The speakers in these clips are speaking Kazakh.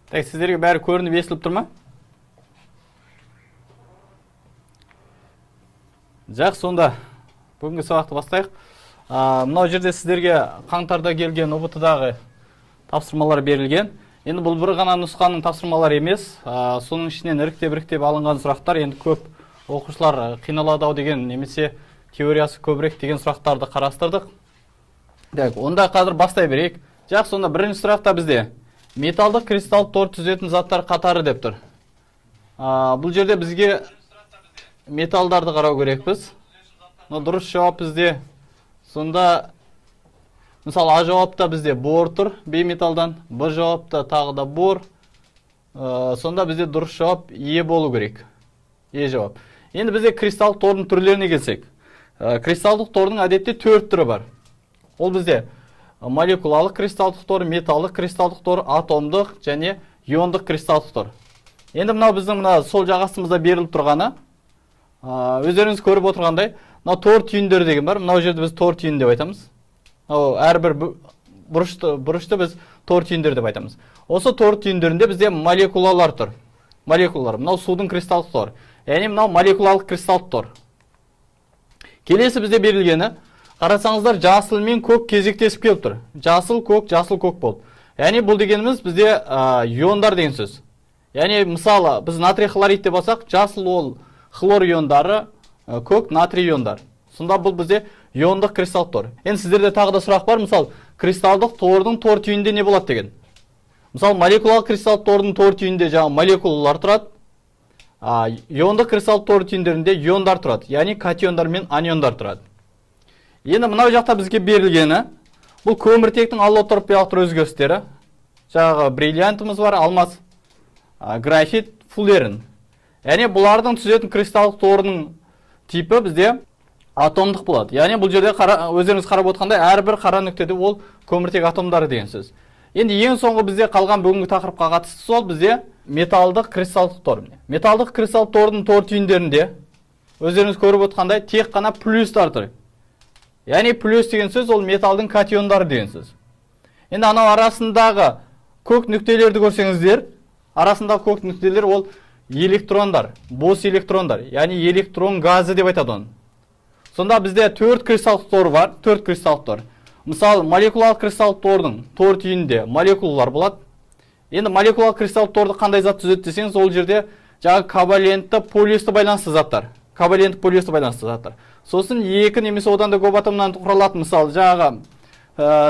Так, сіздерге бәрі көрініп, естіліп тұр ма? Жақсы, сонда бүгінгі сабақты бастайық. Мынау жерде сіздерге қаңтарда келген ҰБТ-дағы тапсырмалар берілген. Енді бұл бір ғана нұсқаның тапсырмалары емес, соның ішінен іріктеп-іріктеп алынған сұрақтар. Енді көп оқушылар қиналады ау деген немесе теориясы көбірек деген сұрақтарды қарастырдық. Так, онда қазір бастай берейік. Жақсы, сонда бірінші сұрақта бізде металдық кристалл тор түзетін заттар қатары деп тұр. Бұл жерде бізге металдарды қарау керекпіз. Мына дұрыс жауап бізде сонда, мысалы, А жауапта бізде бор тұр, Б металдан, Б жауапта тағы да бор. Сонда бізде дұрыс жауап Е болу керек. Е жауап. Енді бізде кристалдық тордың түрлеріне келсек. Кристалдық тордың әдетте төрт түрі бар. Ол бізде молекулалық кристалдық тор, металлық кристалдық тор, атомдық және иондық кристалдық тор. Енді мынау біздің мына сол жақ астымызда беріліп тұрғаны, өздеріңіз көріп отырғандай, мынау тор түйіндері деген бар. Мынау жерде біз тор түйін деп айтамыз. Мынау әрбір бұрышты біз тор түйіндер деп айтамыз. Осы тор түйіндерінде бізде молекулалар тұр. Молекулалар. Мынау судың кристалдық торы. Яғни мынау молекулалық кристалдық тор. Келесі бізде берілгені, қарасаңыздар, жасыл мен көк кезектесіп келіп тұр. Жасыл, көк, жасыл, көк болды. Яғни бұл дегеніміз бізде иондар деген сөз. Яғни мысалы біз натрий хлорид деп алсақ, жасыл ол хлор иондары, көк натрий иондар. Сонда бұл бізде иондық кристалдық тор. Енді сіздерде тағы да сұрақ бар, мысалы, кристалдық тордың тор түйінде не болады деген. Мысалы, молекулалық кристалдық тордың тор түйінде жаңағы молекулалар тұрады. Иондық кристалдық тор түйіндерінде иондар тұрады. Яғни катиондар мен аниондар тұрады. Енді мынау жақта бізге берілгені бұл көміртектің аллотропиялық түр өзгерістері. Жаңағы бриллиантымыз бар, алмаз, графит, фуллерин. Яғни бұлардың түзетін кристалдық торының типі бізде атомдық болады. Яғни бұл жерде өздеріңіз қарап отырғандай, әрбір қара нүктеде ол көміртек атомдары деген сөз. Енді ең соңғы бізде қалған бүгінгі тақырыпқа қатысты сол бізде металлдық кристалдық тор. Металлдық кристалдық тордың тор түйіндерінде өздеріңіз көріп отырғандай тек қана плюстар тұр. Яғни плюс деген сөз ол металдың катиондары деген сөз. Енді анау арасындағы көк нүктелерді көрсеңіздер, арасындағы көк нүктелер ол электрондар, бос электрондар, яғни электрон газы деп айтады оны. Сонда бізде төрт кристалдық тор бар, төрт кристалдық тор. Мысалы, молекулалық кристалдық тордың тор түйінінде молекулалар болады. Енді молекулалық кристалдық торды қандай зат түзеді десеңіз, ол жерде жаңағы ковалентті полюсті байланысты заттар. Ковалентті полюсті байланысты заттар. Сосын екі немесе одан да көп атомнан құралатын, мысалы, жаңағы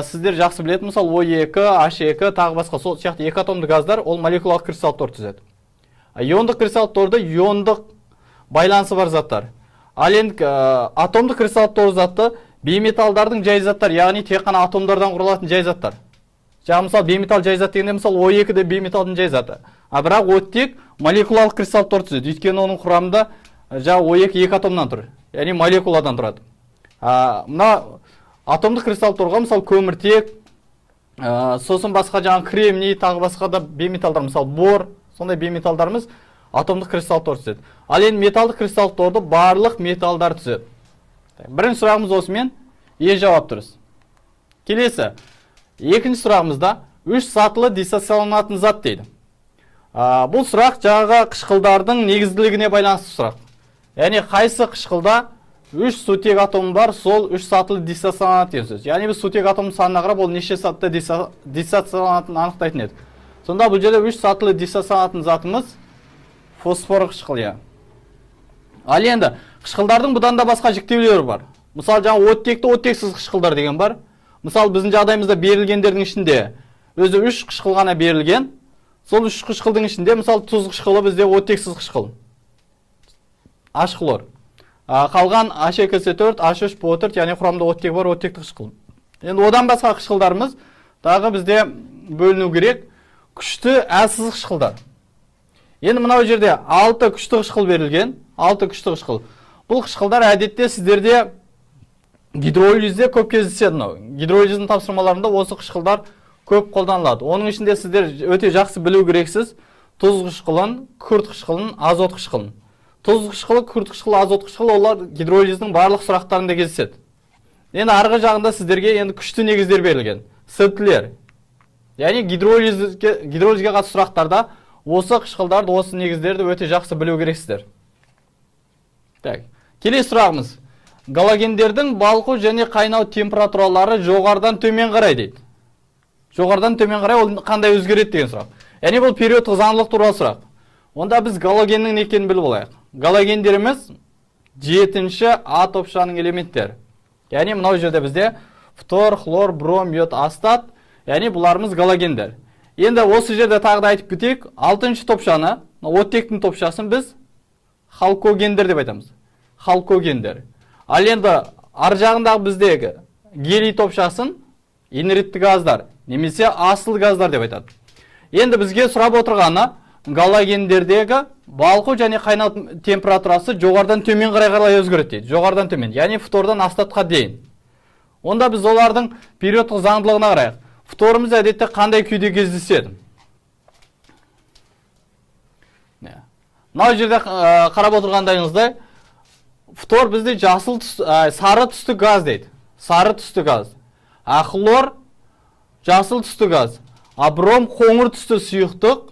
сіздер жақсы білетін, мысалы, О2, H2, тағы басқа сол сияқты екі атомды газдар ол молекулалық кристалдық тор түзеді. Иондық кристалдық торды иондық байланысы бар заттар. Ал енді атомдық кристалдық тор затты бейметалдардың жай заттар, яғни тек қана атомдардан құралатын жай заттар. Жаңа мысалы бейметалл жай зат дегенде, мысалы, О2 де бейметалдың жай заты. А бірақ оттек молекулалық кристалдық тор түзеді. Өйткені оның құрамында жаңа О2 екі атомнан тұр. Яғни молекуладан тұрады. Мына атомдық кристалдық торға мысалы көміртек, сосын басқа жаңа кремний, тағы басқа да бейметалдар, мысалы бор, сондай бейметалдарымыз атомдық кристалдық тор түзеді. Ал енді металдық кристалдық торды барлық металдар түзеді. Бірінші сұрағымыз осымен Е жауап дұрыс. Келесі, екінші сұрағымызда үш сатылы диссоциаланатын зат дейді. Бұл сұрақ жаңағы қышқылдардың негізділігіне байланысты сұрақ. Яғни қайсы қышқылда үш сутек атомы бар, сол үш сатылы диссоциаланады деген сөз. Яғни біз сутек атомының санына қарап, ол неше сатыда диссоциаланатынын анықтайтын едік. Сонда бұл жерде үш сатылы диссоциаланатын затымыз фосфор қышқылы, иә. Ал енді қышқылдардың бұдан да басқа жіктеулері бар. Мысалы, жаңа оттекті, оттексіз қышқылдар деген бар. Мысалы, біздің жағдайымызда берілгендердің ішінде өзі үш қышқыл ғана берілген. Сол үш қышқылдың ішінде, мысалы, тұз қышқылы бізде оттексіз қышқыл. H хлор. Қалған H2SO4, H3PO4, яғни құрамында оттегі бар оттекті қышқыл. Енді одан басқа қышқылдарымыз тағы бізде бөліну керек. Күшті, әлсіз қышқылдар. Енді мынау жерде 6 күшті қышқыл берілген. 6 күшті қышқыл. Бұл қышқылдар әдетте сіздерде гидролизде көп кездеседі мынау. Гидролиздің тапсырмаларында осы қышқылдар көп қолданылады. Оның ішінде сіздер өте жақсы білу керексіз тұз қышқылын, күкірт қышқылын, азот қышқылын. Тұз қышқылы, күкірт қышқылы, азот қышқылы олар гидролиздің барлық сұрақтарында кездеседі. Енді арғы жағында сіздерге енді күшті негіздер берілген. Сілтілер. Яғни гидролизге қатысты сұрақтарда осы қышқылдарды, осы негіздерді өте жақсы білу керексіздер. Так, келесі сұрағымыз. Галогендердің балқу және қайнау температуралары жоғарыдан төмен қарай дейді. Жоғарыдан төмен қарай ол қандай өзгереді деген сұрақ. Яғни бұл периодтық заңдылық туралы сұрақ. Онда біз галогеннің не екенін біліп алайық. Галогендеріміз жетінші А топшаның элементтері. Яғни мынау жерде бізде фтор, хлор, бром, йод, астат, яғни бұларымыз галогендер. Енді осы жерде тағы да айтып кетейік, алтыншы топшаны, оттектің топшасын біз халкогендер деп айтамыз. Халкогендер. Ал енді ар жағындағы біздегі гелий топшасын инертті газдар немесе асыл газдар деп айтады. Енді бізге сұрап отырғаны галогендердегі балқу және қайнау температурасы жоғарыдан төмен қарай қалай өзгереді дейді. Жоғарыдан төмен, яғни фтордан астатқа дейін. Онда біз олардың периодтық заңдылығына қарайық. Фторымыз әдетте қандай күйде кездеседі? Мынау жерде қарап отырғандайыңыздай, фтор бізде жасыл түс, сары түсті газ дейді. Сары түсті газ. А хлор жасыл түсті газ. А бром қоңыр түсті сұйықтық.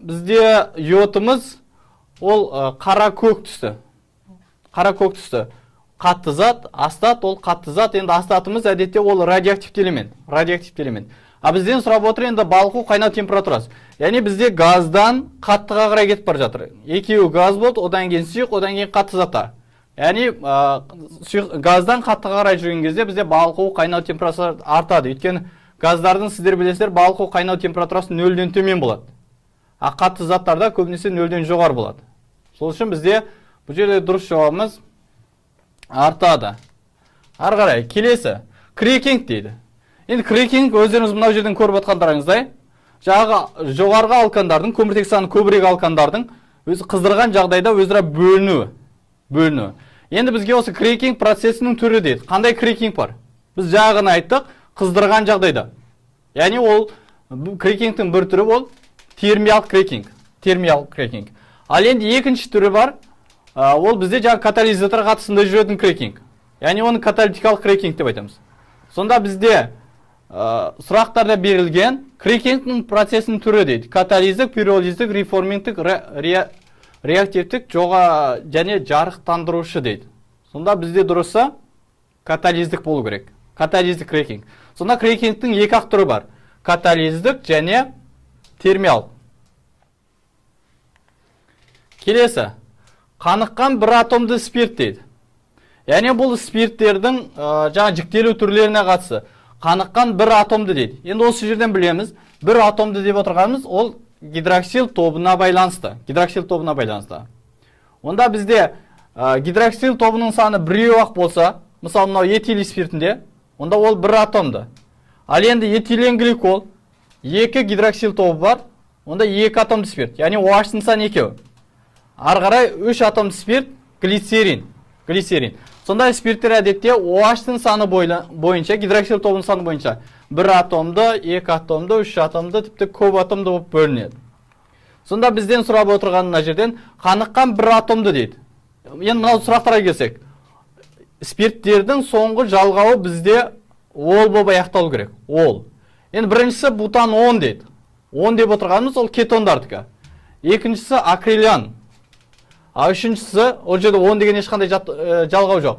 Бізде йодымыз ол қара көк түсті. Қара көк түсті. Қатты зат, астат ол қатты зат. Енді астатымыз әдетте ол радиоактивті элемент. Радиоактивті элемент. А бізден сұрап отыр енді балқу қайнау температурасы. Яғни бізде газдан қаттыға қарай кетіп бара жатыр. Екеуі газ болды, одан кейін сұйық, одан кейін қатты заттар. Яғни сұйық, газдан қаттыға қарай жүрген кезде бізде балқу қайнау температурасы артады. Өйткені газдардың, сіздер білесіздер, балқу қайнау температурасы нөлден төмен болады. А қатты заттарда көбінесе нөлден жоғары болады. Сол үшін бізде бұл жерде дұрыс жауабымыз артады. Ары қарай келесі крекинг дейді. Енді крекинг өздеріңіз мынау жерден көріп отқандарыңыздай, жаңағы жоғарғы алкандардың, көміртек саны көбірек алкандардың өзі қыздырған жағдайда өзара бөлінуі. Енді бізге осы крекинг процесінің түрі дейді. Қандай крекинг бар? Біз жаңа ғана айттық, қыздырған жағдайда. Яғни ол крекингтің бір түрі ол термиялық крекинг. Термиялық крекинг. Ал енді екінші түрі бар. Ол бізде жаңа катализатор қатысында жүретін крекинг. Яғни оны каталитикалық крекинг деп айтамыз. Сонда бізде сұрақтарда берілген крекингтің процесінің түрі дейді. Катализдік, пиролиздік, реформингтік, реактивтік, жоға және жарықтандырушы дейді. Сонда бізде дұрысы катализдік болу керек. Катализдік крекинг. Сонда крекингтің екі ақ түрі бар. Катализдік және термиялық. Келесі. Қаныққан бір атомды спирт дейді. Яғни бұл спирттердің жаңа жіктелу түрлеріне қатысы. Қаныққан бір атомды дейді. Енді осы жерден білеміз, бір атомды деп отырғанымыз ол гидроксил тобына байланысты. Гидроксил тобына байланысты. Онда бізде гидроксил тобының саны біреу ақ болса, мысалы мынау этил спиртінде, онда ол бір атомды. Ал енді этилен гликол екі гидроксил тобы бар, онда екі атомды спирт. Яғни OH-тың саны екеу. Ары қарай үш атомды спирт глицерин. Глицерин. Сондай спирттер әдетте OH-тың саны бойынша, гидроксил тобының саны бойынша бір атомды, екі атомды, үш атомды, тіпті көп атомды болып бөлінеді. Сонда бізден сұрап отырған мына жерден қаныққан бір атомды дейді. Енді мынау сұрақтарға келсек, спирттердің соңғы жалғауы бізде ол болып аяқталу керек. Ол. Енді біріншісі бутан 10 дейді. 10 деп отырғанымыз ол кетондардікі. Екіншісі акрилян. А үшіншісі, ол жерде 10 деген ешқандай жалғау жоқ.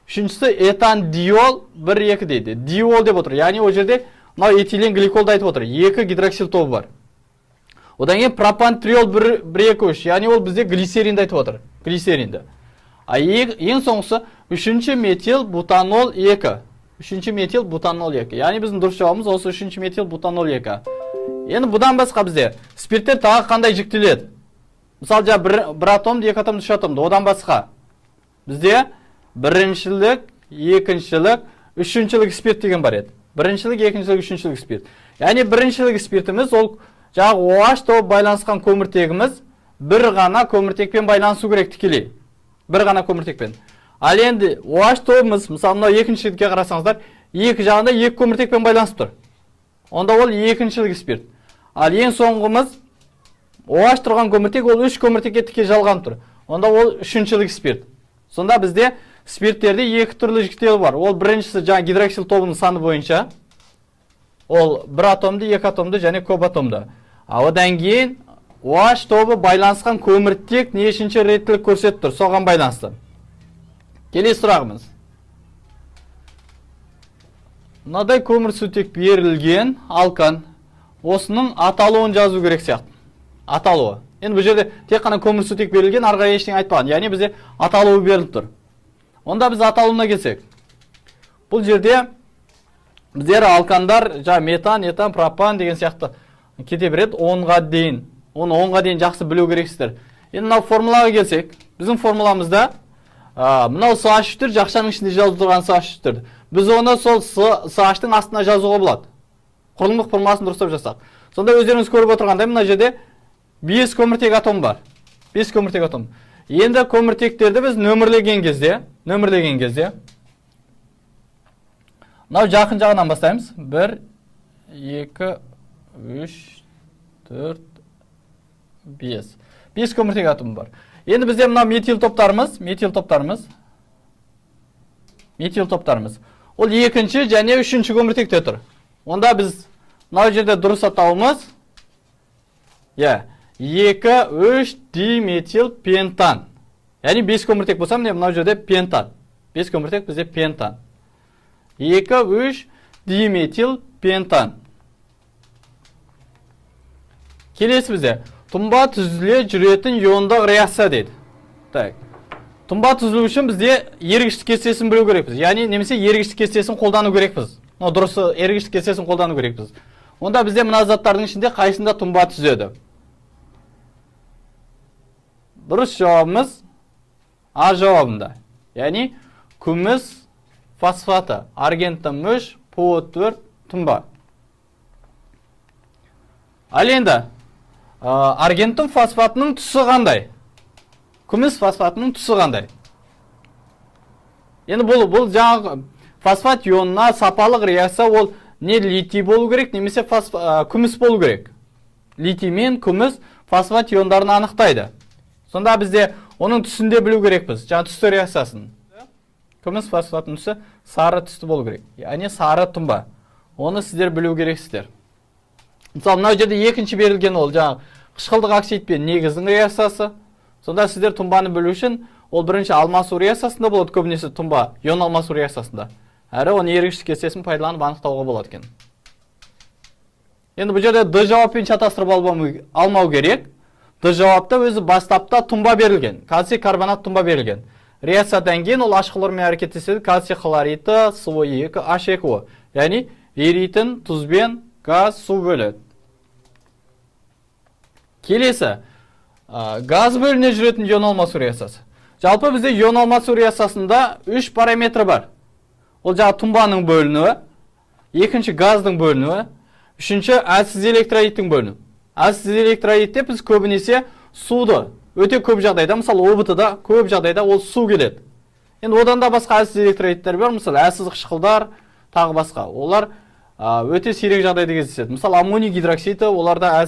Үшіншісі этандиол 1-2 дейді. Диол деп отыр. Яғни ол жерде мынау этилен гликолды айтып отыр. Екі гидроксил тобы бар. Одан кейін пропантриол 1 2 3. Яғни ол бізде глицеринді айтып отыр. Глицеринді. А ең соңғысы үшінші метил бутанол 2. Үшінші метил бутанол 2. Яғни біздің дұрыс жауабымыз осы үшінші метил бутанол 2. Енді бұдан басқа бізде спирттер тағы қандай жіктеледі? Мысалы, жаңа бір атомды, екі атомды, үш атомды. Одан басқа бізде біріншілік, екіншілік, үшіншілік спирт деген бар еді. Біріншілік, екіншілік, үшіншілік спирт. Яғни біріншілік спиртіміз ол жаңағы OH тобы байланысқан көміртегіміз бір ғана көміртекпен байланысу керек тікелей. Бір ғана көміртекпен. Ал енді OH тобымыз, мысалы, мынау екіншілікке қарасаңыздар, екі жағында екі көміртекпен байланысып тұр. Онда ол екіншілік спирт. Ал ең соңғымыз OH тұрған көміртек ол үш көміртекке тіке жалғанып тұр. Онда ол үшіншілік спирт. Сонда бізде спирттерде екі түрлі жіктеу бар. Ол біріншісі жаңа гидроксил тобының саны бойынша. Ол бір атомды, екі атомды және көп атомды. А одан кейін OH тобы байланысқан көміртек нешінші реттілік көрсетіп тұр, соған байланысты. Келесі сұрағымыз. Мынадай көмірсутек берілген алкан. Осының аталуын жазу керек сияқты. Аталуы. Енді бұл жерде тек қана көмірсутек берілген, ары қарай ештеңе айтпаған. Яғни бізде аталуы беріліп тұр. Онда біз аталуына келсек. Бұл жерде біздер алкандар, жаңа метан, этан, пропан деген сияқты кете береді 10-ға дейін. Оны 10-ға дейін жақсы білу керексіздер. Енді мынау формулаға келсек, біздің формуламызда мынау CH3 жақшаның ішінде жазылып тұрған CH3. Біз оны сол CH-тың астына жазуға болады. Құрылымдық формуласын дұрыстап жазсақ. Сонда өздеріңіз көріп отырғандай, мына жерде 5 көміртек атом бар. 5 көміртек атом. Енді көміртектерді біз нөмірлеген кезде мынау жақын жағынан бастаймыз. 1, 2, 3, 4, 5. 5 көміртек атомы бар. Енді бізде мынау метил топтарымыз. Ол екінші және үшінші көміртекте тұр. Онда біз мынау жерде дұрыс атауымыз, иә, 2, 3 диметил пентан. Яғни 5 көміртек болса, міне, мынау жерде пентан. 5 көміртек бізде пентан. 2, 3 диметил пентан. Келесі бізде тұнба түзіле жүретін иондық реакция дейді. Так. Тұнба түзілу үшін бізде ергіштік кестесін білу керекпіз. Яғни немесе ергіштік кестесін қолдану керекпіз. Мынау дұрысы, ергіштік кестесін қолдану керекпіз. Онда бізде мына заттардың ішінде қайсында тұнба түзеді? Дұрыс жауабымыз А жауабында. Яғни күміс фосфаты, аргентум 3, ПО4 тұнба. Ал енді аргентум фосфатының түсі қандай? Күміс фосфатының түсі қандай? Енді бұл жаңағы фосфат ионына сапалық реакция, ол не литий болу керек, немесе күміс болу керек. Литий мен күміс фосфат иондарын анықтайды. Сонда бізде оның түсін де білу керекпіз. Жаңа түсті реакциясын. Күміс фосфатының түсі сары түсті болу керек. Яғни сары тұнба. Оны сіздер білу керексіздер. Мысалы, мынау жерде екінші берілген, ол жаңағы қышқылдық оксид пен негіздің реакциясы. Сонда сіздер тұнбаны білу үшін ол бірінші алмасу реакциясында болады, көбінесе тұнба ион алмасу реакциясында. Әрі оны ергіштік кестесін пайдаланып анықтауға болады екен. Енді бұл жерде Д жауаппен шатастырып алмау керек. Д жауапта өзі бастапта тұнба берілген. Кальций карбонат тұнба берілген. Реакциядан кейін ол аш хлормен әрекеттеседі. Кальций хлориді СО2 H2O. Яғни еритін тұзбен газ, су бөледі. Келесі, газ бөліне жүретін ион алмасу реакциясы. Жалпы бізде ион алмасу реакциясында үш параметр бар. Ол жаңағы тұнбаның бөлінуі, екінші газдың бөлінуі, үшінші әлсіз электролиттің бөлінуі. Әлсіз электролит деп біз көбінесе суды, өте көп жағдайда, мысалы, ҰБТ-да көп жағдайда ол су келеді. Енді одан да басқа әлсіз электролиттер бар, мысалы, әлсіз қышқылдар, тағы басқа. Олар өте сирек жағдайда кездеседі. Мысалы, аммоний гидроксиді оларда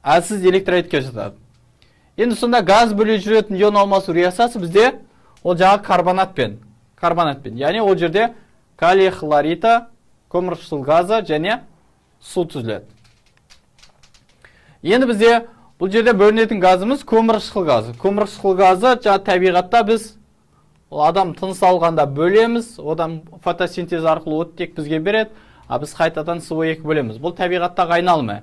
әлсіз электролитке жатады. Енді сонда газ бөле жүретін ион алмасу реакциясы бізде ол жаңағы карбонатпен. Яғни ол жерде калий хлориді, көмірқышқыл газы және су түзіледі. Енді бізде бұл жерде бөлінетін газымыз көмірқышқыл газы. Көмірқышқыл газы жаңа табиғатта біз ол адам тыныс алғанда бөлеміз, одан фотосинтез арқылы оттек бізге береді, а біз қайтадан СО2 бөлеміз. Бұл табиғаттағы айналымы.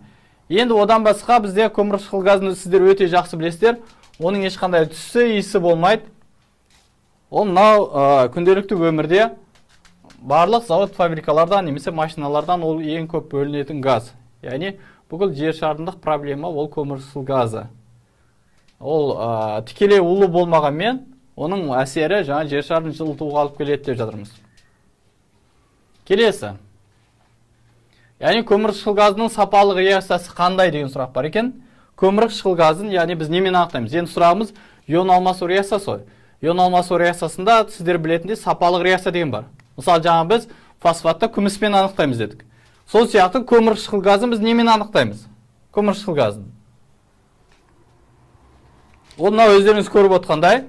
Енді одан басқа бізде көмірқышқыл газын сіздер өте жақсы білесіздер. Оның ешқандай түсі, иісі болмайды. Ол мынау күнделікті өмірде барлық завод, фабрикалардан немесе машиналардан ол ең көп бөлінетін газ. Яғни бүкіл жер шарындық проблема ол көмірқышқыл газы. Ол тікелей улы болмағанмен, оның әсері жаңа жер шарын жылытуға алып келеді деп жатырмыз. Келесі. Яғни көмірқышқыл газының сапалық реакциясы қандай деген сұрақ бар екен. Көмірқышқыл газын, яғни біз немен анықтаймыз? Енді сұрағымыз ион алмасу реакциясы ғой. Ион алмасу реакциясында сіздер білетіндей, сапалық реакция деген бар. Мысалы, жаңа біз фосфатты күміспен анықтаймыз дедік. Сол сияқты көмірқышқыл газын біз немен анықтаймыз? Көмірқышқыл газын. Ол мынау өздеріңіз көріп отқандай,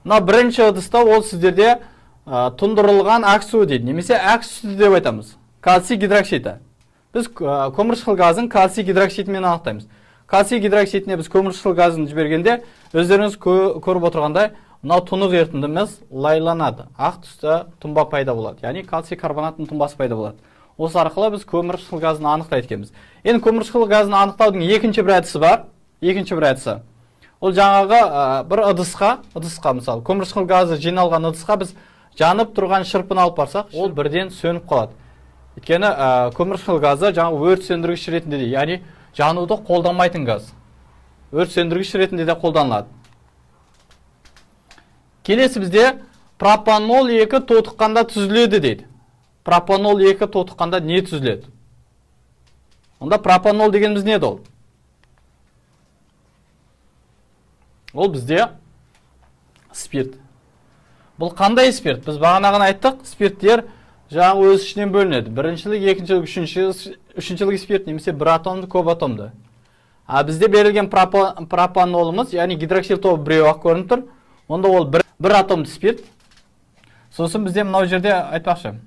мынау бірінші ыдыста ол сіздерде тұндырылған әк суы дейді, немесе әк сүті деп айтамыз. Кальций гидроксиді. Біз көмірқышқыл газын кальций гидроксидімен анықтаймыз. Кальций гидроксидіне біз көмірқышқыл газын жібергенде, өздеріңіз көріп отырғандай, мынау тұнық ерітіндіміз лайланады. Ақ түсті тұнба пайда болады. Яғни кальций карбонаттың тұнбасы пайда болады. Осы арқылы біз көмірқышқыл газын анықтайды екенбіз. Енді көмірқышқыл газын анықтаудың екінші бір әдісі бар. Екінші бір әдісі. Ол жаңағы бір ыдысқа мысалы, көмірқышқыл газы жиналған ыдысқа біз жанып тұрған шырпыны алып барсақ, ол бірден сөніп қалады. Өйткені көмірқышқыл газы жаңағы өрт сөндіргіш ретінде де, яғни жануды қолдамайтын газ. Өрт сөндіргіш ретінде де қолданылады. Келесі бізде пропанол 2 тотыққанда түзіледі дейді. Пропанол 2 тотыққанда не түзіледі? Онда пропанол дегеніміз не еді ол? Ол бізде спирт. Бұл қандай спирт? Біз бағана ғана айттық, спирттер жаңағы өз ішінен бөлінеді. Біріншілік, екіншілік, үшіншілік спирт немесе бір атомды, көп атомды. А бізде берілген пропанолымыз, яғни гидроксил тобы біреу ақ көрініп тұр. Онда ол бір атомды спирт. Сосын бізде мынау жерде айтпақшы,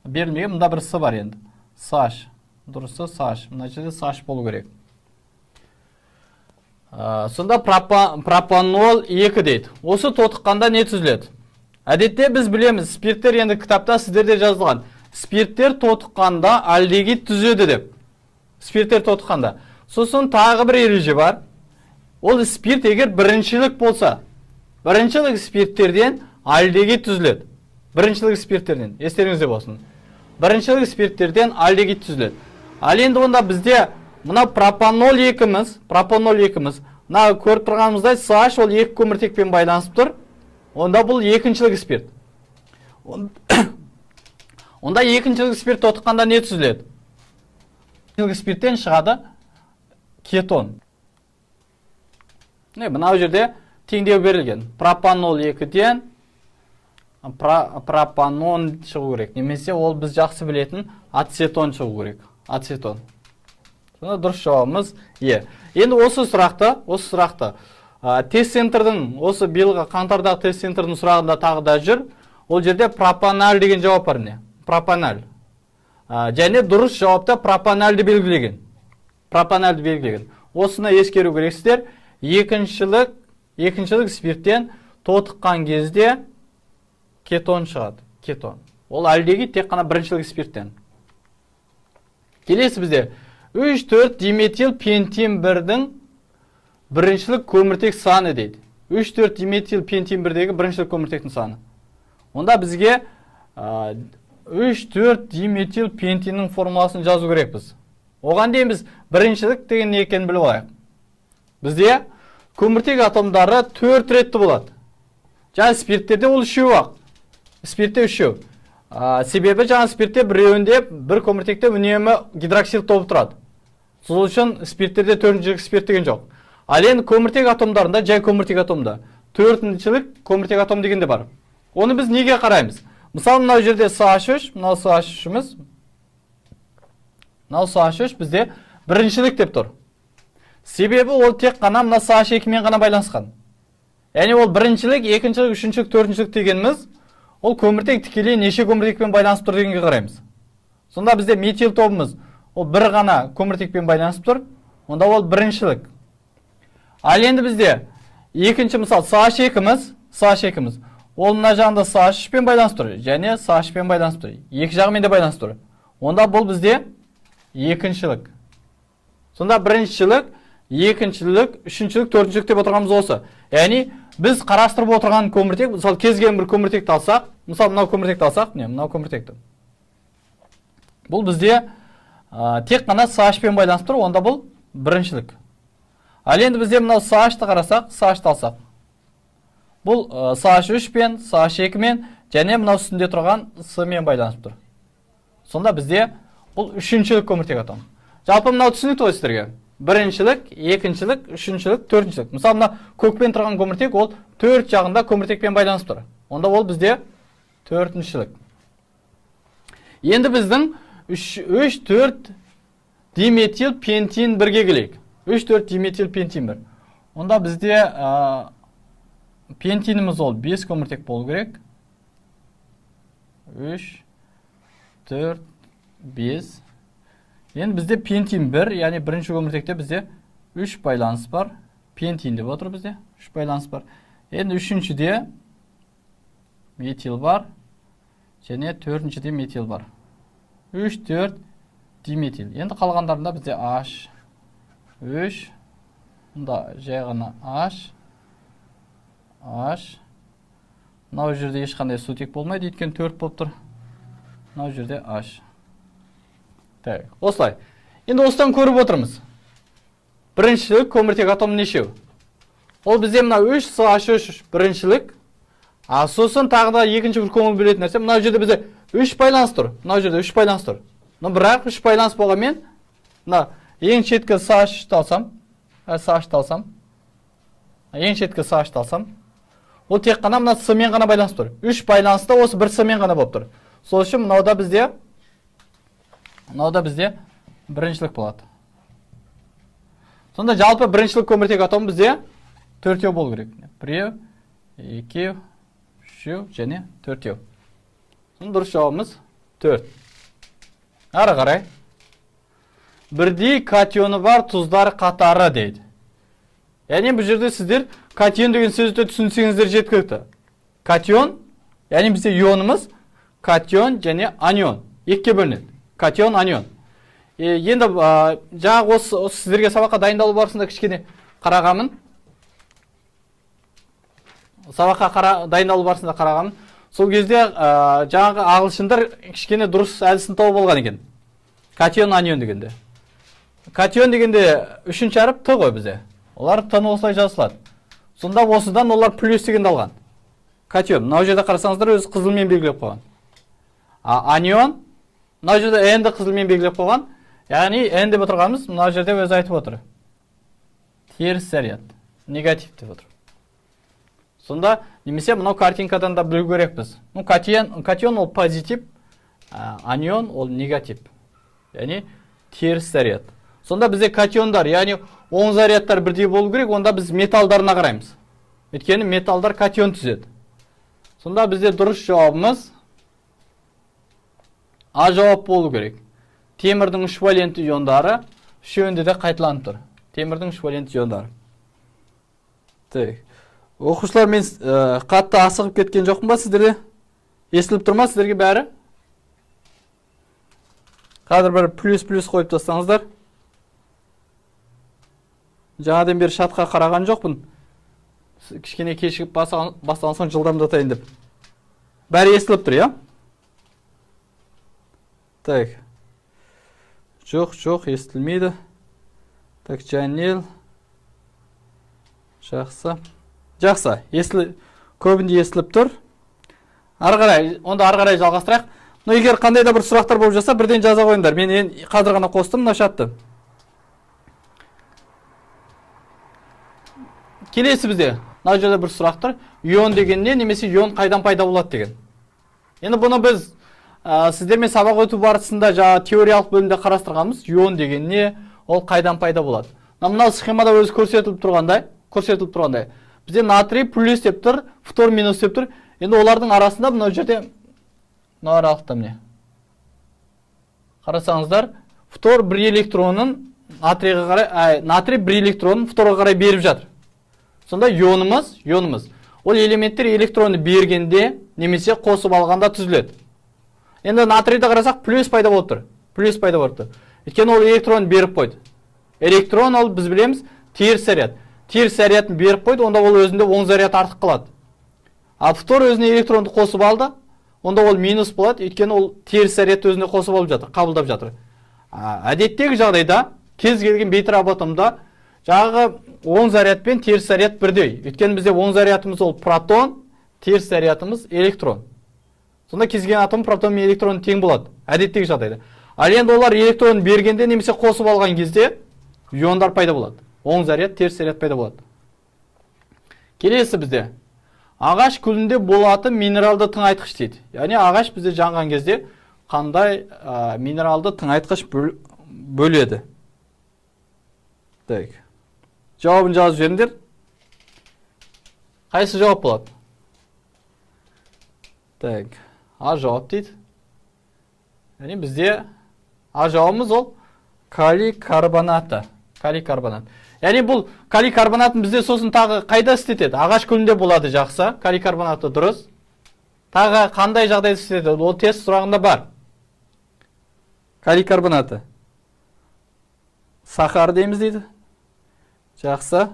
берілмеген, мында бір С бар енді. SH. Дұрысы SH. Мына жерде SH болу керек. Сонда пропанол 2 дейді. Осы тотыққанда не түзіледі? Әдетте біз білеміз, спирттер енді кітапта сіздерде жазылған. Спирттер тотыққанда альдегид түзеді деп. Спирттер тотыққанда. Сосын тағы бір ереже бар. Ол спирт егер біріншілік болса, біріншілік спирттерден альдегид түзіледі. Біріншілік спирттерден, естеріңізде болсын. Біріншілік спирттерден альдегид түзіледі. Ал енді онда бізде мына пропанол екіміз, пропанол екіміз, мына көріп тұрғанымыздай SH ол екі көміртекпен байланысып тұр. Онда бұл екіншілік спирт. Онда екіншілік спирт тотыққанда не түзіледі? Екіншілік спирттен шығады кетон. Не, мынау жерде теңдеу берілген. Пропанол 2-ден пропанон шығу керек. Немесе ол біз жақсы білетін ацетон шығу керек. Ацетон. Сонда дұрыс жауабымыз Е. Енді осы сұрақты тест центрдің, осы биылғы қаңтардағы тест центрдің сұрағында тағы да жүр. Ол жерде пропаналь деген жауап бар міне. Пропаналь. Және дұрыс жауапта пропанальді белгілеген. Пропанальді белгілеген. Осыны ескеру керексіздер. Екіншілік спирттен тотыққан кезде кетон шығады. Кетон. Ол альдегид тек қана біріншілік спирттен. Келесі бізде 3-4 диметил пентин 1-дің біріншілік көміртек саны дейді. 3-4 диметил пентин 1-дегі біріншілік көміртектің саны. Онда бізге 3-4 диметил пентиннің формуласын жазу керекпіз. Оған дейін біз біріншілік деген не екенін біліп алайық. Бізде көміртек атомдары 4 ретті болады. Жаңа спирттерде ол үшеу ақ. Спиртте үшеу. Себебі жаңа спиртте біреуінде бір көміртекте үнемі гидроксил тобы тұрады. Сол үшін спирттерде төртіншілік спирт деген жоқ. Ал енді көміртек атомдарында, жай көміртек атомда төртіншілік көміртек атом деген де бар. Оны біз неге қараймыз? Мысалы, мынау жерде CH3, мынау CH3-іміз, мынау CH3 бізде біріншілік деп тұр. Себебі ол тек қана мына CH2-мен ғана байланысқан. Яғни ол біріншілік, екіншілік, үшіншілік, төртіншілік дегеніміз, ол көміртек тікелей неше көміртекпен байланысып тұр дегенге қараймыз. Сонда бізде метил тобымыз ол бір ғана көміртекпен байланысып тұр, онда ол біріншілік. Ал енді бізде екінші мысал CH2-міз, CH2-міз ол мына жағында CH3-пен байланысып тұр және CH-пен байланысып тұр. Екі жағымен де байланысып тұр. Онда бұл бізде екіншілік. Сонда біріншілік, екіншілік, үшіншілік, төртіншілік деп отырғанымыз осы. Яғни біз қарастырып отырған көміртек, мысалы, кез келген бір көміртекті алсақ, мысалы, мынау көміртекті алсақ, міне, мынау көміртекті. Бұл бізде тек қана CH-пен байланысып тұр, онда бұл біріншілік. Ал енді бізде мынау CH-ты қарасақ, CH-ты алсақ. Бұл CH3-пен, CH2-мен және мынау үстінде тұрған С-мен байланысып тұр. Сонда бізде бұл үшіншілік көміртек атом. Жалпы мынау түсінікті ғой сіздерге. Біріншілік, екіншілік, үшіншілік, төртіншілік. Мысалы, мына көкпен тұрған көміртек ол төрт жағында көміртекпен байланысып тұр. Онда ол бізде төртіншілік. Енді біздің 3, 4 диметил пентин бірге келейік. 3, 4 диметил пентин 1. Онда бізде пентиніміз ол 5 көміртек болу керек. 3, 4, 5. Енді бізде пентин 1, яғни бірінші көміртекте бізде 3 байланыс бар. Пентин деп отыр, бізде 3 байланыс бар. Енді үшіншіде метил бар және төртіншіде метил бар. 3, 4 диметил. Енді қалғандарында бізде H 3, мұнда жай ғана H, H. Мынау жерде ешқандай сутек болмайды, өйткені 4 болып тұр. Мынау жерде H. Так, осылай. Енді осыдан көріп отырмыз. Біріншілік көміртек атомы нешеу? Ол бізде мына 3 CH3 біріншілік. А сосын тағы да екінші бір көңіл бөлетін нәрсе, мынау жерде бізде 3 байланыс тұр. Мынау жерде 3 байланыс тұр. Но бірақ 3 байланыс болғанмен, мына ең шеткі CH3-ті алсам, CH-ты алсам, ең шеткі CH-ты алсам, ол тек қана мына С-мен ғана байланысып тұр. 3 байланыста осы бір С-мен ғана болып тұр. Сол үшін мынауда бізде біріншілік болады. Сонда жалпы біріншілік көміртек атомы бізде төртеу болу керек. Біреу, екеу, үшеу және төртеу. Сонда дұрыс жауабымыз 4. Ары қарай. Бірдей катионы бар тұздар қатары дейді. Яғни бұл жерде сіздер катион деген сөзді түсінсеңіздер, жеткілікті. Катион, яғни бізде ионымыз катион және анион екіге бөлінеді. Катион, анион. Енді жаңағы осы сіздерге сабаққа дайындалу барысында кішкене қарағанмын. Сабаққа дайындалу барысында қарағанмын. Сол кезде жаңағы ағылшындар кішкене дұрыс әдісін тауып алған екен. Катион, анион дегенде. Катион дегенде үшінші әріп Т ғой бізде. Олар Т-ны осылай жазылады. Сонда осыдан олар плюс дегенді алған. Катион. Мынау жерде қарасаңыздар, өзі қызылмен белгілеп қойған. А анион мынау жерде N-ді қызылмен белгілеп қойған. Яғни N деп отырғанымыз, мынау жерде өзі айтып отыр. Теріс заряд. Негатив деп отыр. Сонда немесе мынау картинкадан да білу керекпіз. Ну, катион ол позитив, анион ол негатив. Яғни теріс заряд. Сонда бізде катиондар, яғни оң зарядтар бірдей болу керек, онда біз металдарына қараймыз. Өйткені металдар катион түзеді. Сонда бізде дұрыс жауабымыз А жауап болу керек. Темірдің үш валентті иондары үшеуінде де қайталанып тұр. Темірдің үш валентті иондары. Так. Оқушылар, мен қатты асығып кеткен жоқпын ба сіздерде? Естіліп тұр ма сіздерге бәрі? Қазір бір плюс плюс қойып тастаңыздар. Жаңадан бері чатқа қараған жоқпын. Кішкене кешігіп бастаған соң жылдамдатайын деп. Бәрі естіліп тұр, иә? Так. Жоқ, жоқ, естілмейді. Так, Жанел. Жақсы. Жақсы, көбінде естіліп тұр. Ары қарай, онда ары қарай жалғастырайық. Но егер қандай да бір сұрақтар болып жатса, бірден жаза қойыңдар. Мен енді қазір ғана қостым мына чатты. Келесі бізде мына жерде бір сұрақ тұр. Ион деген не, немесе ион қайдан пайда болады деген. Енді бұны біз сіздермен сабақ өту барысында жаңа теориялық бөлімде қарастырғанбыз. Ион деген не, ол қайдан пайда болады? Мынау схемада өзі көрсетіліп тұрғандай. Бізде натрий плюс деп тұр, фтор минус деп тұр. Енді олардың арасында мынау жерде, мынау аралықта, міне. Қарасаңыздар, фтор бір электронын натрийға қарай, натрий бір электронын фторға қарай беріп жатыр. Сонда ионымыз ол элементтер электронды бергенде немесе қосып алғанда түзіледі. Енді натрийді қарасақ, плюс пайда болып тұр. Плюс пайда болып тұр. Өйткені ол электрон беріп қойды. Электрон ол, біз білеміз, теріс заряд. Теріс зарядын беріп қойды, онда ол өзінде оң заряд артық қалады. Ал фтор өзіне электронды қосып алды, онда ол минус болады, өйткені ол теріс зарядты өзіне қосып алып жатыр, қабылдап жатыр. Әдеттегі жағдайда кез келген бейтарап атомда жаңағы оң заряд пен теріс заряд бірдей. Өйткені бізде оң зарядымыз ол протон, теріс зарядымыз электрон. Сонда кез келген атом протон мен электрон тең болады әдеттегі жағдайда. Ал енді олар электрон бергенде немесе қосып алған кезде иондар пайда болады. Оң заряд, теріс заряд пайда болады. Келесі бізде ағаш күлінде болатын минералды тыңайтқыш дейді. Яғни ағаш бізде жанған кезде қандай минералды тыңайтқыш бөледі? Так. Жауабын жазып жіберіңдер. Қайсы жауап болады? Так. А жауап дейді. Яғни бізде А жауабымыз ол калий карбонаты. Калий карбонат. Яғни бұл калий карбонатын бізде сосын тағы қайда істетеді? Ағаш күлінде болады, жақсы. Калий карбонаты дұрыс. Тағы қандай жағдайда істетеді? Ол тест сұрағында бар. Калий карбонаты. Сахар дейміз дейді. Жақсы.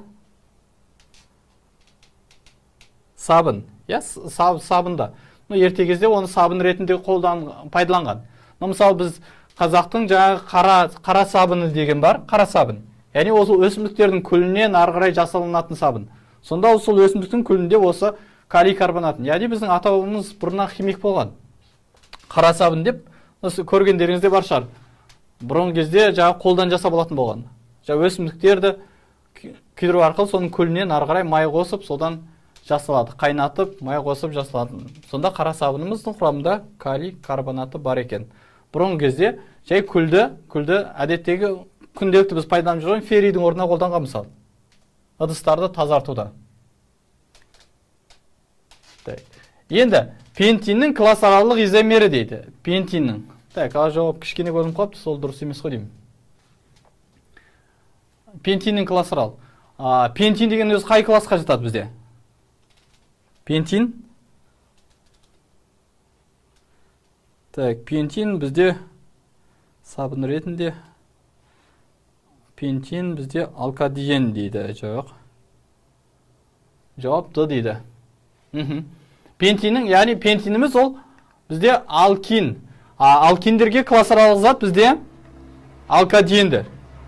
Сабын. Иә, сабында. Ну, ерте кезде оны сабын ретінде пайдаланған. Ну, мысалы, біз қазақтың жаңағы қара сабыны деген бар, қара сабын. Яғни осы өсімдіктердің күлінен ары қарай жасалынатын сабын. Сонда сол өсімдіктің күлінде осы калий карбонатын. Яғни біздің ата-бабамыз бұрыннан химик болған. Қара сабын деп осы көргендеріңіз де бар шығар. Бұрынғы кезде жаңағы қолдан жасап алатын болған. Жаңағы өсімдіктерді күйдіру арқылы соның күлінен ары қарай май қосып, содан жасалады. Қайнатып, май қосып жасалатын. Сонда қара сабынымыздың құрамында калий карбонаты бар екен. Бұрынғы кезде жай күлді әдеттегі күнделікті біз пайдаланып жүрген ферридің орнына қолданған мысалы. Ыдыстарды тазартуда. Так. Енді пентиннің классаралық изомері дейді. Пентиннің. Так, ал жауап кішкене көрініп қалыпты, сол дұрыс емес қой деймін. Пентиннің классаралық. Пентин деген өзі қай классқа жатады бізде? Пентин. Так, пентин бізде сабын ретінде. Пентин бізде алкадиен дейді. Жоқ. Жауап Д дейді. Пентиннің, яғни пентиніміз ол бізде алкин. Алкиндерге классаралық зат бізде алкадиендер.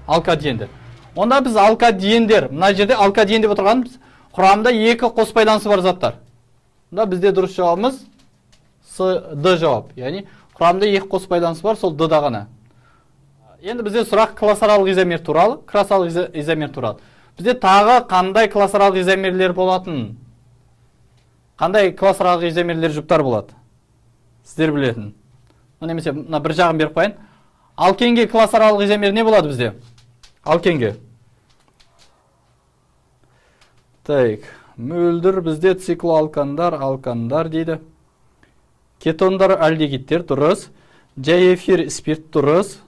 Алкадиендер. Онда біз алкадиендер, мына жерде алкадиен деп отырғанымыз құрамында екі қос байланысы бар заттар. Онда бізде дұрыс жауабымыз С, Д жауап. Яғни құрамында екі қос байланысы бар, сол Д да ғана. Енді бізде сұрақ классаралық изомер туралы, классаралық изомер туралы. Бізде тағы қандай классаралық изомерлер болатын? Қандай классаралық изомерлер жұптар болады? Сіздер білетін. Немесе мына бір жағын беріп қояйын. Алкенге классаралық изомер не болады бізде? Алкенге. Так, мөлдір бізде циклоалкандар, алкандар дейді. Кетондар, альдегидтер дұрыс. Жай эфир, спирт дұрыс.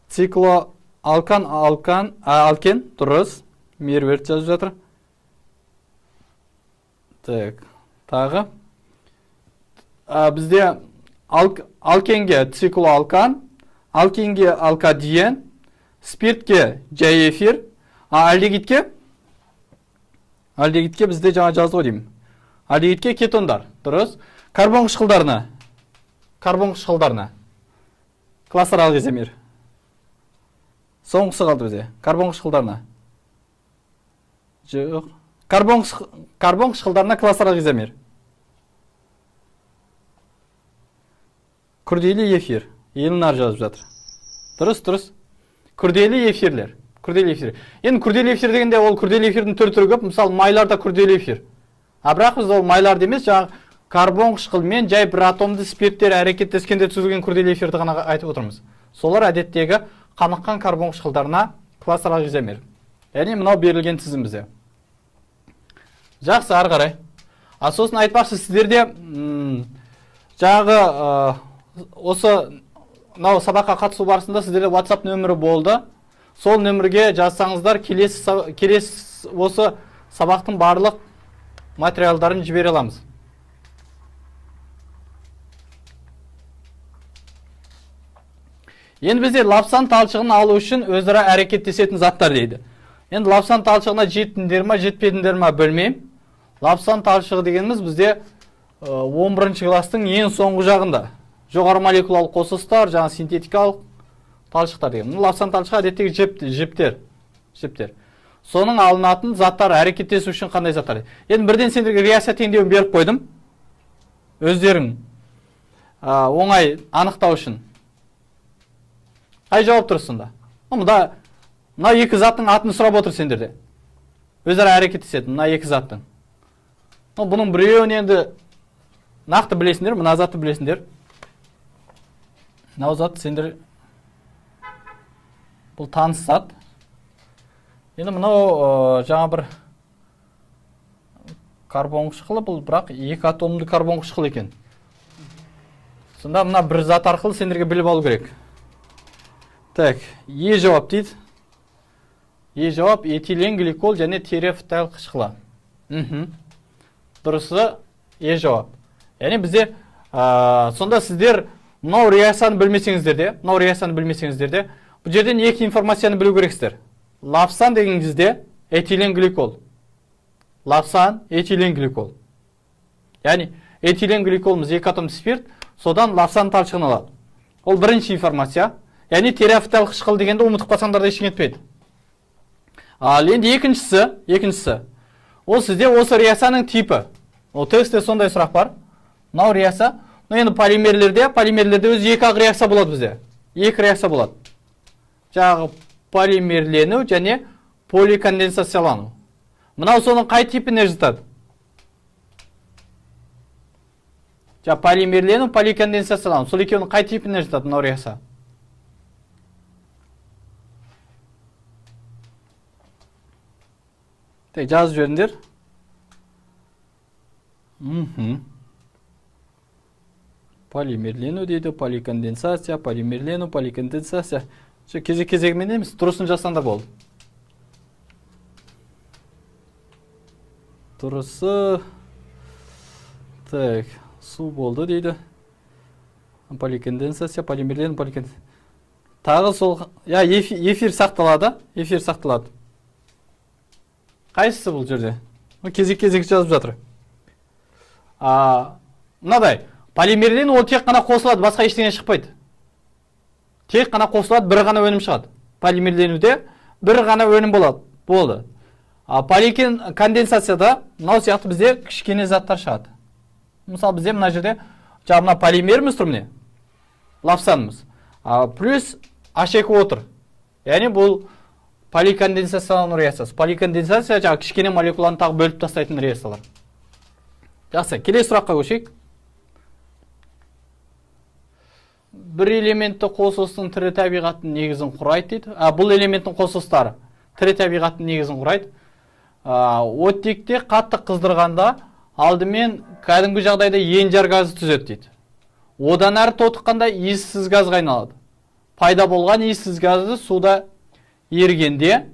Циклоалкан, алкан, алкен дұрыс. Меруерт жазып жатыр. Так, тағы. Бізде алкенге циклоалкан, алкенге алкадиен, спиртке жай эфир, альдегидке? Альдегидке бізде жаңа жазды ғой деймін. Альдегидке кетондар, дұрыс. Карбон қышқылдарына. Карбон қышқылдарына. Классаралық изомер. Соңғысы қалды бізде. Карбон қышқылдарына. Жоқ. Карбон қышқылдарына классаралық изомер. Күрделі эфир. Елнар жазып жатыр. Дұрыс, дұрыс. Күрделі эфирлер. Күрделі эфир. Енді күрделі эфир дегенде ол күрделі эфирдің түр-түрі көп. Мысалы, майларда күрделі эфир. А бірақ біз ол майларды емес, жаңағы карбон қышқылмен жай бір атомды спирттер әрекеттескенде түзілген күрделі эфирді ғана айтып отырмыз. Солар әдеттегі қаныққан карбон қышқылдарына классаралық изомер. Яғни мынау берілген тізім бізде. Жақсы, ары қарай. А сосын айтпақшы, сіздерде, жаңағы, осы мынау сабаққа қатысу барысында сіздерде WhatsApp нөмірі болды. Сол нөмірге жазсаңыздар, келесі осы сабақтың барлық материалдарын жібере аламыз. Енді бізде лапсан талшығын алу үшін өзара әрекеттесетін заттар дейді. Енді лапсан талшығына жеттіңдер ма, жетпедіңдер ма білмеймін. Лапсан талшығы дегеніміз бізде, 11 класстың ең соңғы жағында. Жоғары молекулалық қосылыстар, жаңа синтетикалық талшықтар деген. Мына лапсан талшығы әдеттегі жіптер. Соның алынатын заттар әрекеттесу үшін қандай заттар? Енді бірден сендерге реакция теңдеуін беріп қойдым. Өздерің, оңай анықтау үшін. Қай жауап дұрыс сонда? Мында мына екі заттың атын сұрап отыр сендерде. Өзара әрекеттесетін мына екі заттың. Бұның біреуін енді нақты білесіңдер, мына затты білесіңдер. Мынау зат сендер бұл таныс зат. Енді мынау, жаңа бір карбон қышқылы, бұл бірақ екі атомды карбон қышқылы екен. Сонда мына бір зат арқылы сендерге біліп алу керек. Так, Е жауап дейді. Е жауап этилен гликол және терефтал қышқылы. Дұрысы Е жауап. Яғни бізде сонда сіздер мынау реакцияны білмесеңіздер де, мынау реакцияны білмесеңіздер де, бұл жерден екі информацияны білу керексіздер. Лапсан деген кезде этилен гликол. Лапсан, этилен гликол. Яғни этилен гликолымыз екі атомды спирт, содан лапсан талшығын алады. Ол бірінші информация. Яғни терефтал қышқыл дегенді ұмытып қалсаңдар да ештеңе етпейді. Ал енді екіншісі, ол сізде осы реакцияның типі. Ол тестте сондай сұрақ бар. Мынау реакция. Но енді полимерлерде өзі екі ақ реакция болады бізде. Екі реакция болады. Жаңағы полимерлену және поликонденсациялану. Мынау соның қай типіне жатады? Жаңа полимерлену, поликонденсациялану. Сол екеуінің қай типіне жатады мынау реакция? Так, жазып жіберіңдер. Полимерлену дейді, поликонденсация, полимерлену, поликонденсация. Все, кезек-кезегімен емес, дұрысын жазсаң да болды. Дұрысы, так, су болды дейді. Поликонденсация, полимерлену, поликонденсация. Тағы сол, я, эфир сақталады, эфир сақталады. Қайсысы бұл жерде? Кезек-кезек жазып жатыр. Мынадай, полимерлену ол тек қана қосылады, басқа ештеңе шықпайды. Тек қана қосылады, бір ғана өнім шығады. Полимерленуде бір ғана өнім болады. Болды. Поликонденсацияда мынау сияқты бізде кішкене заттар шығады. Мысалы, бізде мына жерде жаңа мына полимеріміз тұр міне. Лапсанымыз. Плюс H екі отыр. Яғни бұл поликонденсациялану реакциясы. Поликонденсация жаңа кішкене молекуланы тағы бөліп тастайтын реакциялар. Жақсы, келесі сұраққа көшейік. Бір элементті қосылыстың тірі табиғаттың негізін құрайды дейді. Бұл элементтің қосылыстары тірі табиғаттың негізін құрайды. Оттекте қатты қыздырғанда алдымен кәдімгі жағдайда енжар газы түзеді дейді. Одан әрі тотыққанда иіссіз газға айналады. Пайда болған иіссіз газды суда ерігенде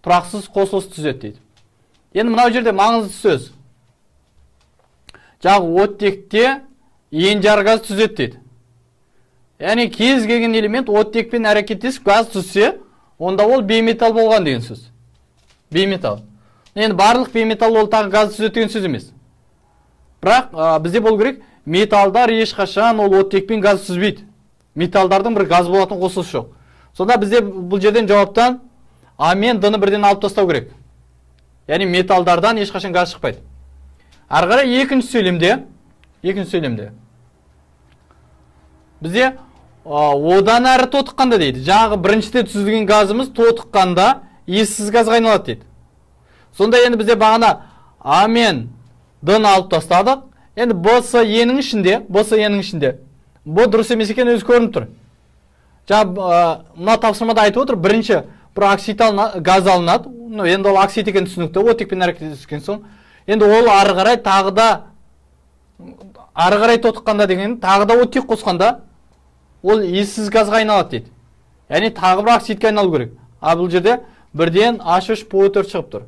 тұрақсыз қосылыс түзеді дейді. Енді мынау жерде маңызды сөз. Жаңағы оттекте енжар газ түзеді дейді. Яғни кез келген элемент оттекпен әрекеттесіп газ түзсе, онда ол бейметалл болған деген сөз. Бейметалл. Енді барлық бейметалл ол тағы газ түзеді деген сөз емес. Бірақ, бізде болу керек, металлдар ешқашан ол оттекпен газ түзбейді. Металлдардың бір газ болатын қосылысы жоқ. Сонда бізде бұл жерден жауаптан А мен Д-ны бірден алып тастау керек. Яғни металлдардан ешқашан газ шықпайды. Ары қарай екінші сөйлемде бізде, одан әрі тотыққанда дейді. Жаңағы біріншіде түзілген газымыз тотыққанда иіссіз газға айналады дейді. Сонда енді бізде бағана А мен Д-ны алып тастадық. Енді Б, С, Е-нің ішінде, Б, С, Е-нің ішінде Б дұрыс емес екені өзі көрініп тұр. Жаңа, мына тапсырмада айтып отыр, бірінші бір оксид газ алынады. Енді ол оксид екені түсінікті, оттекпен әрекеттескен соң. Енді ол ары қарай тағы да, ары қарай тотыққанда деген, тағы да оттек қосқанда ол иіссіз газға айналады дейді. Яғни тағы бір оксидке айналу керек. А бұл жерде бірден H үш П О төрт шығып тұр.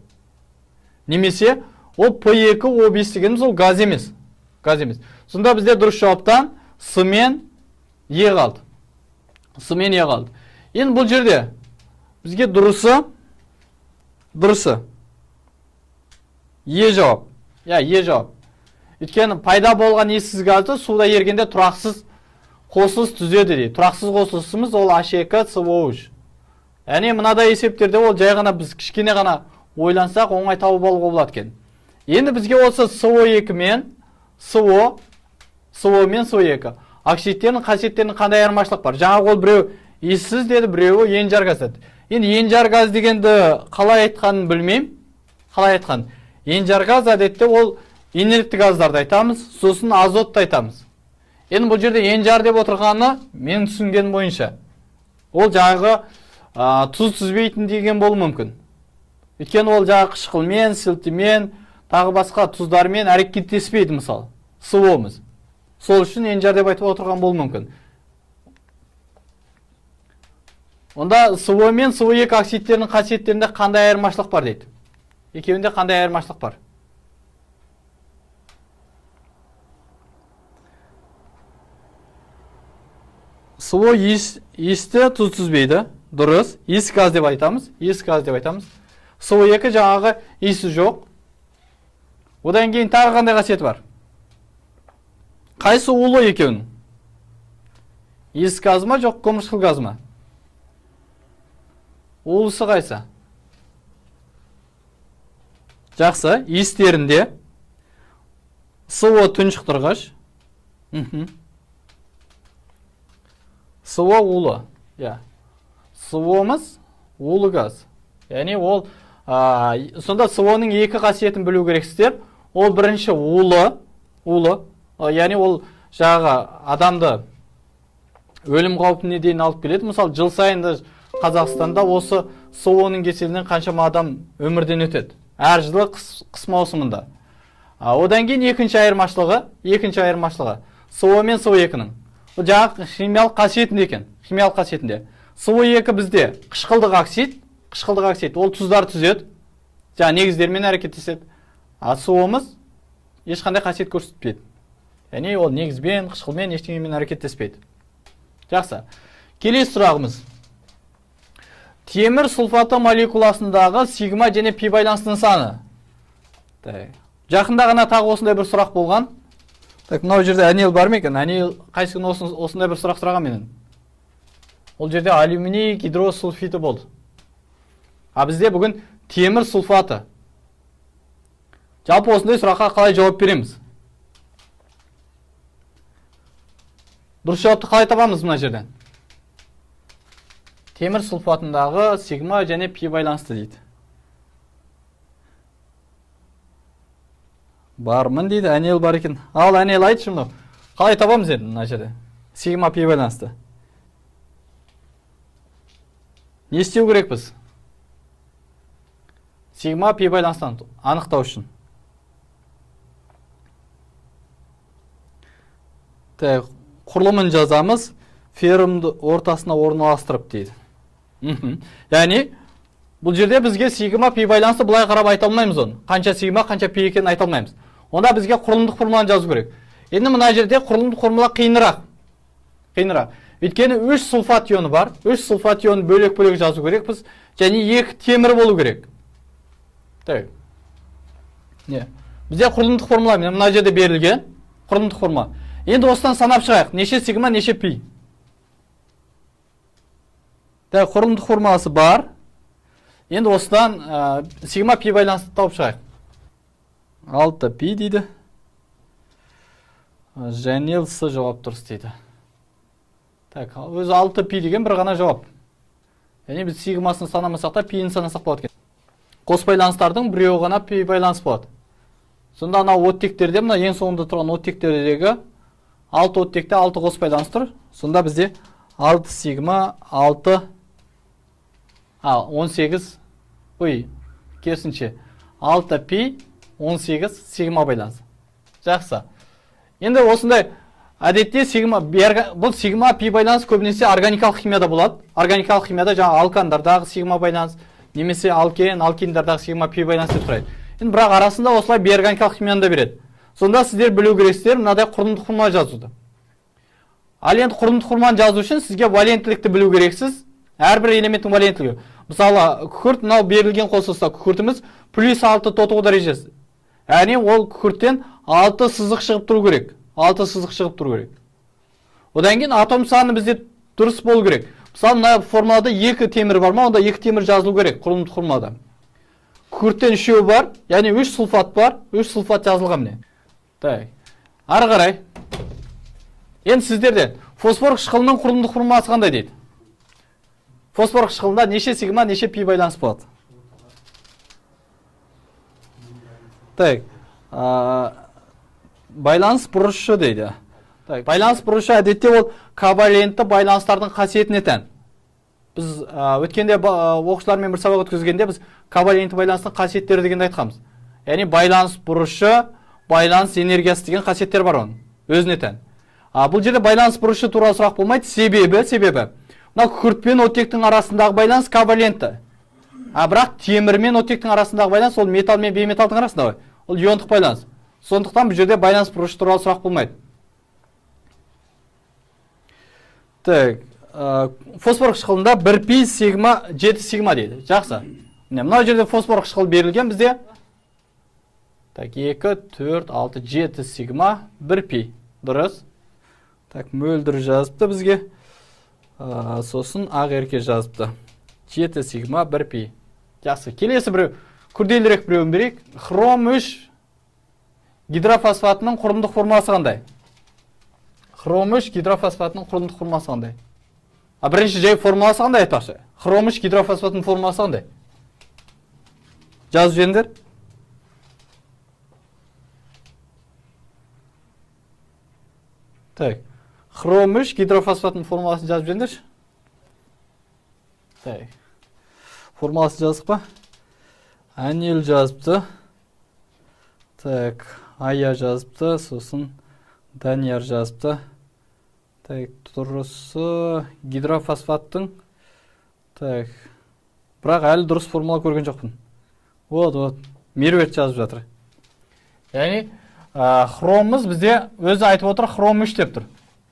Немесе ол П екі О бес дегеніміз ол газ емес. Газ емес. Сонда бізде дұрыс жауаптан С мен Е қалды. С мен Е қалды. Енді бұл жерде бізге дұрысы Е жауап. Я, Е жауап. Өйткені пайда болған иіссіз газды суда ергенде тұрақсыз қосылыс түзеді дейді. Тұрақсыз қосылысымыз ол H екі С О үш. Яғни мынадай есептерде ол жай ғана біз кішкене ғана ойлансақ оңай тауып алуға болады екен. Енді бізге осы С О екі мен С О, С О мен С О екі оксидтердің қасиеттерінің қандай айырмашылық бар? Жаңағы ол біреу иіссіз деді, біреуі енжар газ деді. Енді енжар газ дегенді қалай айтқанын білмеймін. Қалай айтқан? Енжар газ әдетте ол инертті газдарды айтамыз, сосын азотты айтамыз. Енді бұл жерде енжар деп отырғаны мен түсінгенім бойынша ол жаңағы, тұз түзбейтін деген болуы мүмкін. Өйткені ол жаңағы қышқылмен, сілтімен, тағы басқа тұздармен әрекеттеспейді мысалы. СО-мыз. Сол үшін енжар деп айтып отырған болуы мүмкін. Онда СО мен СО2 оксидтерінің қасиеттерінде қандай айырмашылық бар дейді. Екеуінде қандай айырмашылық бар? СО иісті тұз түзбейді. Дұрыс. Иіс газ деп айтамыз. Иіс газ деп айтамыз. СО2 жаңағы иісі жоқ. Одан кейін тағы қандай қасиеті бар? Қайсы улы екеуінің? Иіс газ ма, жоқ көмірқышқыл газ ма? Улысы қайсы? Жақсы, иістерінде СО тұншықтырғыш. СО улы. Иә. СО-мыз улы газ. Яғни ол, сонда СО-ның екі қасиетін білу керексіздер. Ол бірінші улы, яғни ол жаңағы адамды өлім қаупіне дейін алып келеді. Мысалы, жыл сайын да Қазақстанда осы СО-ның кеселінен қаншама адам өмірден өтеді. Әр жылы қыс маусымында. Одан кейін екінші айырмашылығы СО мен СО2-нің. Бұл жаңағы химиялық қасиетінде екен. Химиялық қасиетінде. СО2 бізде қышқылдық оксид, қышқылдық оксид, ол тұздар түзеді. Жаңа негіздермен әрекеттеседі. А СО-мыз ешқандай қасиет көрсетпейді. Яғни ол негізбен, қышқылмен, ештеңемен әрекеттеспейді. Жақсы. Келесі сұрағымыз. Темір сульфаты молекуласындағы сигма және пи байланысының саны. Так. Жақында ғана тағы осындай бір сұрақ болған. Так, мынау жерде Әнел бар ма екен? Әнел қайсы күні осындай бір сұрақ сұраған менен. Ол жерде алюминий гидросульфиті болды. А бізде бүгін темір сульфаты. Жалпы осындай сұраққа қалай жауап береміз? Дұрыс жауапты қалай табамыз мына жерден? Темір сульфатындағы сигма және пи байланысты дейді. Бармын дейді, Әнел бар екен. Ал Әнел айтшы мынау. Қалай табамыз енді мына жерде? Сигма пи байланысты. Не істеу керекпіз? Сигма пи байланыстан анықтау үшін. Так, құрылымын жазамыз, феррумды ортасына орналастырып дейді. Яғни бұл жерде бізге сигма пи байланысты былай қарап айта алмаймыз оны. Қанша сигма, қанша пи екенін айта алмаймыз. Онда бізге құрылымдық формуланы жазу керек. Енді мына жерде құрылымдық формула қиынырақ. Қиынырақ. Өйткені 3 сульфат ионы бар. 3 сульфат ионын бөлек-бөлек жазу керекпіз. Және 2 темір болу керек. Так. Не? Бізде құрылымдық формула мына жерде берілген. Құрылымдық формула. Енді осыдан санап шығайық. Неше сигма, неше пи? Так, құрылымдық формуласы бар. Енді осыдан сигма пи байланысты тауып шығайық. 6 пи дейді. Жәнел С жауап дұрыс дейді. Так, өзі 6 пи деген бір ғана жауап. Яғни біз сигмасын санамасақ та пиін санасақ болады екен. Қос байланыстардың біреуі ғана пи байланыс болады. Сонда анау оттектерде, мына ең соңында тұрған оттектердегі 6 оттекте 6 қос байланыс тұр. Сонда бізде 6 сигма, 6, а, 18, ой, керісінше, 6 пи, 18 сигма байланысы. Жақсы. Енді осындай әдетте сигма, бұл сигма пи байланыс көбінесе органикалық химияда болады. Органикалық химияда жаңа алкандардағы сигма байланыс, немесе алкен, алкиндардағы сигма пи байланыс деп сұрайды. Енді бірақ арасында осылай бейорганикалық химияны да береді. Сонда сіздер білу керексіздер мынадай құрылымдық формула жазуды. Ал енді құрылымдық формуланы жазу үшін сізге валенттілікті білу керексіз. Әрбір элементтің валенттілігі. Мысалы, күкірт мынау берілген қосылыста күкіртіміз плюс 6 тотығу дәрежесі. Яғни ол күкірттен 6 сызық шығып тұру керек. 6 сызық шығып тұру керек. Одан кейін атом саны бізде дұрыс болу керек. Мысалы, мына формулада 2 темір бар ма? Онда 2 темір жазылу керек құрылымдық формулада. Күкірттен 3 бар, яғни 3 сульфат бар, 3 сульфат жазылған міне. Так. Ары қарай. Енді сіздерде фосфор қышқылының құрылымдық формуласы қандай дейді? Фосфор қышқылында неше сигма, неше пи байланыс болады? Так. Байланыс бұрышы дейді. Так, байланыс бұрышы әдетте ол ковалентті байланыстардың қасиетіне тән. Біз өткенде оқушылармен бір сабақ өткізгенде біз ковалентті байланыстың қасиеттері дегенді айтқанбыз. Яғни байланыс бұрышы, байланыс энергиясы деген қасиеттер бар оның өзіне тән. Бұл жерде байланыс бұрышы туралы сұрақ болмайды, себебі мынау күкірт пен оттектің арасындағы байланыс ковалентті. Бірақ темір мен оттектің арасындағы байланыс ол металл мен бейметалдың арасындағы, ол иондық байланыс. Сондықтан бұл жерде байланыс бұрышы туралы сұрақ болмайды. Так, фосфор қышқылында 1 пи сигма 7 сигма дейді. Жақсы. Міне, мынау жерде фосфор қышқылы берілген бізде. Так, 2, 4, 6, 7 сигма 1 пи. Дұрыс. Так, Мөлдір жазыпты бізге. Сосын Ақерке жазыпты. 7 сигма 1 пи. Жақсы. Келесі біреу, күрделірек біреуін берейік. Хром 3 гидрофосфатының құрылымдық формуласы қандай? Хром 3 гидрофосфатының құрылымдық формуласы қандай? Бірінші жай формуласы қандай айтпақшы? Хром 3 гидрофосфатының формуласы қандай? Жазып жіберіңдер. Так. Хром 3 гидрофосфатының формуласын жазып жіберіңдерші. Так. Формуласын жаздық па? Әнел жазыпты. Так, Ая жазыпты, сосын Данияр жазыпты. Так, дұрысы гидрофосфаттың. Так. Бірақ әлі дұрыс формула көрген жоқпын. Вот. Меруерт жазып жатыр. Яғни, хромымыз бізде өзі айтып отыр, хром 3 деп тұр.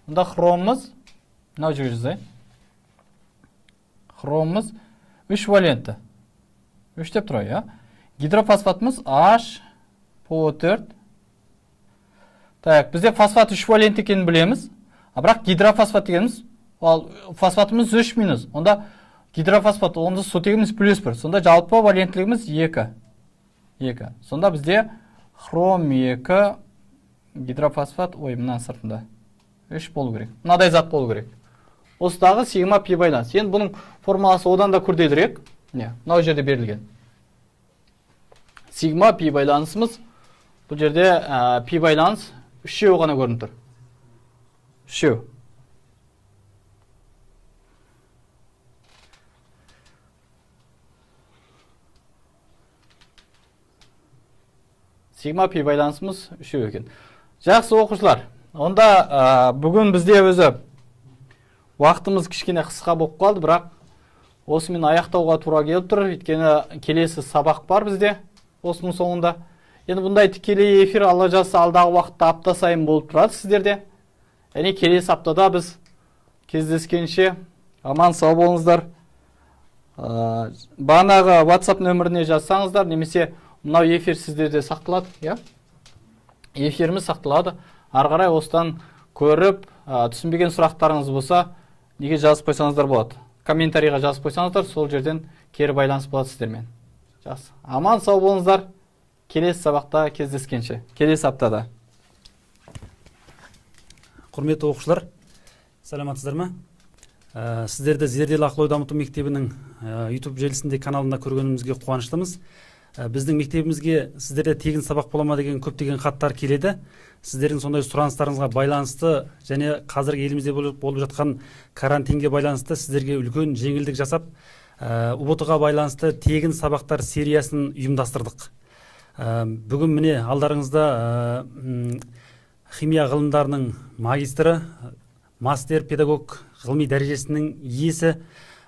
Онда хромымыз мынау жерге жазайын. Хромымыз 3 валентті. 3 деп тұр ғой, иә? Гидрофосфатымыз H PO4. Так, бізде фосфат 3 валент екенін білеміз. Бірақ гидрофосфат дегеніміз, ал фосфатымыз 3 минус. Онда гидрофосфат, онда сутегіміз плюс 1. Сонда жалпы валенттілігіміз 2. 2. Сонда бізде хром 2 гидрофосфат, ой, мына сыртында 3 болу керек. Мынадай зат болу керек. Осыдағы сигма пи байланыс. Енді бұның формуласы одан да күрделірек. Не, мынау жерде берілген. Сигма пи байланысымыз бұл жерде пи байланыс үшеу ғана көрініп тұр. Үшеу. Сигма пи байланысымыз үшеу екен. Жақсы, оқушылар. Онда бүгін бізде өзі уақытымыз кішкене қысқа болып қалды, бірақ осымен аяқтауға тура келіп тұр. Өйткені келесі сабақ бар бізде осының соңында. Енді бұндай тікелей эфир Алла жазса алдағы уақытта апта сайын болып тұрады сіздерде. Яғни келесі аптада біз кездескенше аман сау болыңыздар. Бағанағы WhatsApp нөміріне жазсаңыздар, немесе мынау эфир сіздерде сақталады, иә? Эфиріміз сақталады. Ары қарай осыдан көріп, түсінбеген сұрақтарыңыз болса, неге жазып қойсаңыздар болады. Комментарийға жазып қойсаңыздар, сол жерден кері байланыс болады сіздермен. Жақсы. Аман сау болыңыздар. Келесі сабақта кездескенше. Келесі аптада. Құрметті оқушылар, саламатсыздар ма? Сіздерді Зерделі ақыл ой дамыту мектебінің YouTube желісінде каналында көргенімізге қуаныштымыз. Біздің мектебімізге сіздерде тегін сабақ бола ма деген көптеген хаттар келеді. Сіздердің сондай сұраныстарыңызға байланысты және қазіргі елімізде болып жатқан карантинге байланысты сіздерге үлкен жеңілдік жасап, ҰБТ-ға байланысты тегін сабақтар сериясын ұйымдастырдық. Бүгін міне алдарыңызда химия ғылымдарының магистрі, мастер педагог ғылыми дәрежесінің иесі,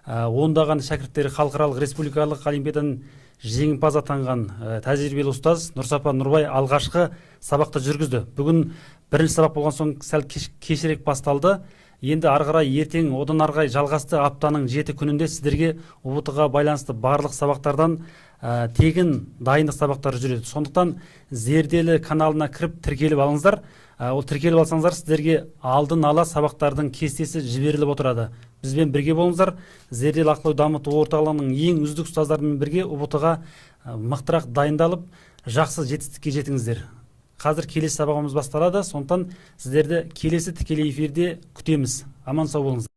ондаған шәкірттері халықаралық республикалық олимпиаданың жеңімпаз атанған тәжірибелі ұстаз Нұрсапа Нұрбай алғашқы сабақты жүргізді. Бүгін бірінші сабақ болған соң сәл кешірек басталды. Енді ары қарай ертең одан ары қарай жалғасты аптаның 7 күнінде сіздерге ҰБТ-ға байланысты барлық сабақтардан тегін дайындық сабақтары жүреді. Сондықтан Зерделі каналына кіріп тіркеліп алыңыздар. Ол тіркеліп алсаңыздар, сіздерге алдын ала сабақтардың кестесі жіберіліп отырады. Бізбен бірге болыңыздар. Зерделі ақыл ой дамыту орталығының ең үздік ұстаздарымен бірге ҰБТ-ға мықтырақ дайындалып, жақсы жетістікке жетіңіздер. Қазір келесі сабағымыз басталады, сондықтан сіздерді келесі тікелей эфирде күтеміз. Аман сау болыңыздар.